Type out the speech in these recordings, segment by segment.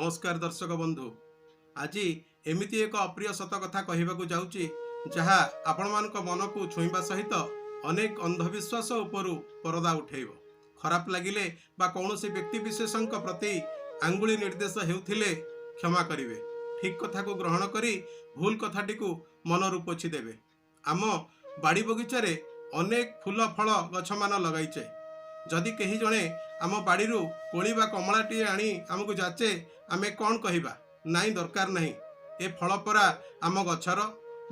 ନମସ୍କାର ଦର୍ଶକ ବନ୍ଧୁ। ଆଜି ଏମିତି ଏକ ଅପ୍ରିୟ ସତ କଥା କହିବାକୁ ଯାଉଛି, ଯାହା ଆପଣମାନଙ୍କ ମନକୁ ଛୁଇଁବା ସହିତ ଅନେକ ଅନ୍ଧବିଶ୍ୱାସ ଉପରୁ ପରଦା ଉଠେଇବ। ଖରାପ ଲାଗିଲେ ବା କୌଣସି ବ୍ୟକ୍ତିବିଶେଷଙ୍କ ପ୍ରତି ଆଙ୍ଗୁଳି ନିର୍ଦ୍ଦେଶ ହେଉଥିଲେ କ୍ଷମା କରିବେ। ଠିକ୍ କଥାକୁ ଗ୍ରହଣ କରି ଭୁଲ କଥାଟିକୁ ମନରୁ ପୋଛି ଦେବେ। ଆମ ବାଡ଼ି ବଗିଚାରେ ଅନେକ ଫୁଲ ଫଳ ଗଛମାନ ଲଗାଇଛେ। ଯଦି କେହି ଜଣେ ଆମ ବାଡ଼ିରୁ କୋଳି ବା କମଳାଟିଏ ଆଣି ଆମକୁ ଯାଚେ, ଆମେ କ'ଣ କହିବା? ନାଇଁ, ଦରକାର ନାହିଁ, ଏ ଫଳ ପରା ଆମ ଗଛର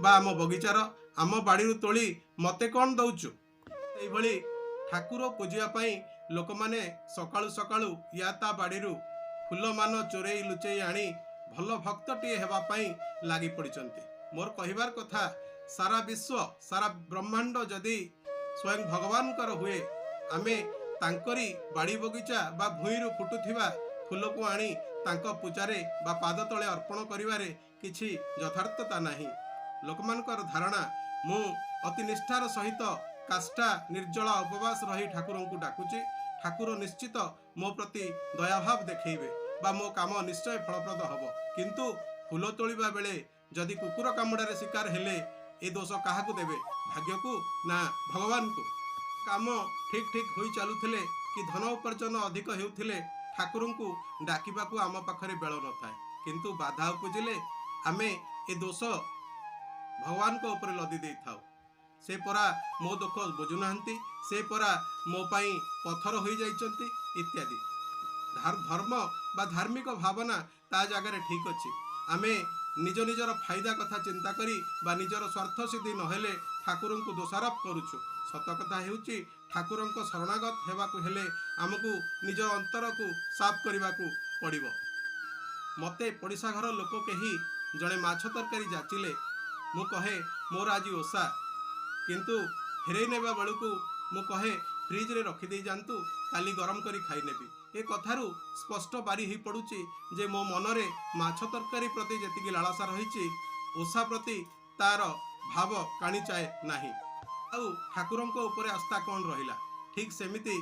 ବା ଆମ ବଗିଚାର, ଆମ ବାଡ଼ିରୁ ତୋଳି ମୋତେ କ'ଣ ଦଉଛୁ? ଏଇଭଳି ଠାକୁର ପୂଜିବା ପାଇଁ ଲୋକମାନେ ସକାଳୁ ସକାଳୁ ୟା ତା ବାଡ଼ିରୁ ଫୁଲମାନ ଚୋରେଇ ଲୁଚେଇ ଆଣି ଭଲ ଭକ୍ତଟିଏ ହେବା ପାଇଁ ଲାଗି ପଡ଼ିଛନ୍ତି। ମୋର କହିବାର କଥା, ସାରା ବିଶ୍ୱ, ସାରା ବ୍ରହ୍ମାଣ୍ଡ ଯଦି ସ୍ୱୟଂ ଭଗବାନଙ୍କର ହୁଏ, ଆମେ ତାଙ୍କରି ବାଡ଼ି ବଗିଚା ବା ଭୂଇଁରୁ ଫୁଟୁଥିବା ଫୁଲକୁ ଆଣି ତାଙ୍କ ପୂଜାରେ ବା ପାଦ ତଳେ ଅର୍ପଣ କରିବାରେ କିଛି ଯଥାର୍ଥତା ନାହିଁ। ଲୋକମାନଙ୍କର ଧାରଣା, ମୁଁ ଅତି ନିଷ୍ଠାର ସହିତ କାଷ୍ଠା ନିର୍ଜଳା ଉପବାସ ରହି ଠାକୁରଙ୍କୁ ଡାକୁଛି, ଠାକୁର ନିଶ୍ଚିତ ମୋ ପ୍ରତି ଦୟାଭାବ ଦେଖେଇବେ ବା ମୋ କାମ ନିଶ୍ଚୟ ଫଳପ୍ରଦ ହେବ। କିନ୍ତୁ ଫୁଲ ତୋଳିବା ବେଳେ ଯଦି କୁକୁର କାମୁଡ଼ାରେ ଶିକାର ହେଲେ ଏ ଦୋଷ କାହାକୁ ଦେବେ, ଭାଗ୍ୟକୁ ନା ଭଗବାନଙ୍କୁ? କାମ ଠିକ୍ ଠିକ୍ ହୋଇ ଚାଲୁଥିଲେ କି ଧନ ଉପାର୍ଜନ ଅଧିକ ହେଉଥିଲେ ଠାକୁରଙ୍କୁ ଡାକିବାକୁ ଆମ ପାଖରେ ବେଳ ନଥାଏ। କିନ୍ତୁ ବାଧା ଉପୁଜିଲେ ଆମେ ଏ ଦୋଷ ଭଗବାନଙ୍କ ଉପରେ ଲଦି ଦେଇଥାଉ। ସେ ପରା ମୋ ଦୁଃଖ ବୁଝୁନାହାନ୍ତି, ସେ ପରା ମୋ ପାଇଁ ପଥର ହୋଇଯାଇଛନ୍ତି, ଇତ୍ୟାଦି। ଧର୍ମ ବା ଧାର୍ମିକ ଭାବନା ତା ଜାଗାରେ ଠିକ୍ ଅଛି। ଆମେ ନିଜ ନିଜର ଫାଇଦା କଥା ଚିନ୍ତା କରି ବା ନିଜର ସ୍ୱାର୍ଥ ସିଦ୍ଧି ନହେଲେ ଠାକୁରଙ୍କୁ ଦୋଷାରୋପ କରୁଛୁ। ସତ କଥା ହେଉଛି, ଠାକୁରଙ୍କ ଶରଣାଗତ ହେବାକୁ ହେଲେ ଆମକୁ ନିଜ ଅନ୍ତରକୁ ସାଫ କରିବାକୁ ପଡ଼ିବ। ମୋତେ ପଡ଼ିଶା ଘର ଲୋକ କେହି ଜଣେ ମାଛ ତରକାରୀ ଯାଚିଲେ ମୁଁ କହେ, ମୋର ଆଜି ଓଷା। କିନ୍ତୁ ଫେରେଇ ନେବା ବେଳକୁ ମୁଁ କହେ, ଫ୍ରିଜରେ ରଖିଦେଇ ଯାଆନ୍ତୁ, କାଲି ଗରମ କରି ଖାଇନେବି। ଏ କଥାରୁ ସ୍ପଷ୍ଟ ବାରି ହେଇ ପଡ଼ୁଛି ଯେ ମୋ ମନରେ ମାଛ ତରକାରୀ ପ୍ରତି ଯେତିକି ଲାଳସା ରହିଛି, ଓଷା ପ୍ରତି ତାର ଭାବ କାଣିଚାଏ ନାହିଁ। ଆଉ ଠାକୁରଙ୍କ ଉପରେ ଆସ୍ଥା କ'ଣ ରହିଲା? ଠିକ୍ ସେମିତି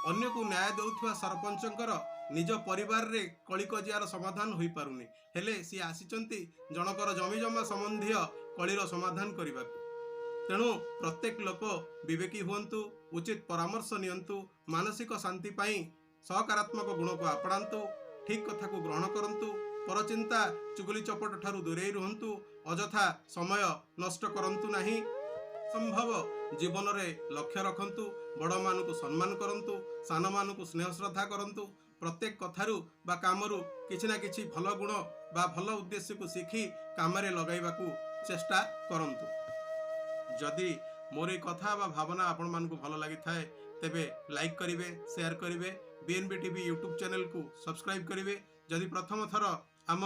ଅନ୍ୟକୁ ନ୍ୟାୟ ଦେଉଥିବା ସରପଞ୍ଚଙ୍କର ନିଜ ପରିବାରରେ କଳିକଜିଆର ସମାଧାନ ହୋଇପାରୁନି, ହେଲେ ସିଏ ଆସିଛନ୍ତି ଜଣକର ଜମିଜମା ସମ୍ବନ୍ଧୀୟ କଳିର ସମାଧାନ କରିବାକୁ। ତେଣୁ ପ୍ରତ୍ୟେକ ଲୋକ ବିବେକୀ ହୁଅନ୍ତୁ, ଉଚିତ ପରାମର୍ଶ ନିଅନ୍ତୁ, ମାନସିକ ଶାନ୍ତି ପାଇଁ ସକାରାତ୍ମକ ଗୁଣକୁ ଆପଣାନ୍ତୁ, ଠିକ୍ କଥାକୁ ଗ୍ରହଣ କରନ୍ତୁ, ପରଚିନ୍ତା ଚୁଗୁଲି ଚପଟ ଠାରୁ ଦୂରେଇ ରୁହନ୍ତୁ, ଅଯଥା ସମୟ ନଷ୍ଟ କରନ୍ତୁ ନାହିଁ। ସମ୍ଭବ ଜୀବନରେ ଲକ୍ଷ୍ୟ ରଖନ୍ତୁ, ବଡ଼ମାନଙ୍କୁ ସମ୍ମାନ କରନ୍ତୁ, ସାନମାନଙ୍କୁ ସ୍ନେହ ଶ୍ରଦ୍ଧା କରନ୍ତୁ। ପ୍ରତ୍ୟେକ କଥାରୁ ବା କାମରୁ କିଛି ନା କିଛି ଭଲ ଗୁଣ ବା ଭଲ ଉଦ୍ଦେଶ୍ୟକୁ ଶିଖି କାମରେ ଲଗାଇବାକୁ ଚେଷ୍ଟା କରନ୍ତୁ। ଯଦି ମୋର ଏଇ କଥା ବା ଭାବନା ଆପଣମାନଙ୍କୁ ଭଲ ଲାଗିଥାଏ, ତେବେ ଲାଇକ୍ କରିବେ, ସେୟାର କରିବେ, ବିଏନବି ଟିଭି ୟୁଟ୍ୟୁବ୍ ଚ୍ୟାନେଲକୁ ସବସ୍କ୍ରାଇବ୍ କରିବେ। ଯଦି ପ୍ରଥମ ଥର ଆମ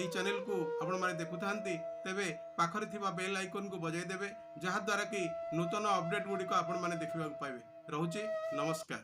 ଏଇ ଚ୍ୟାନେଲକୁ ଆପଣମାନେ ଦେଖୁଥାନ୍ତି, ତେବେ ପାଖରେ ଥିବା ବେଲ୍ ଆଇକନ୍କୁ ବଜାଇ ଦେବେ, ଯାହାଦ୍ୱାରା କି ନୂତନ ଅପଡେଟ୍ ଗୁଡ଼ିକ ଆପଣମାନେ ଦେଖିବାକୁ ପାଇବେ। ରହୁଛି, ନମସ୍କାର।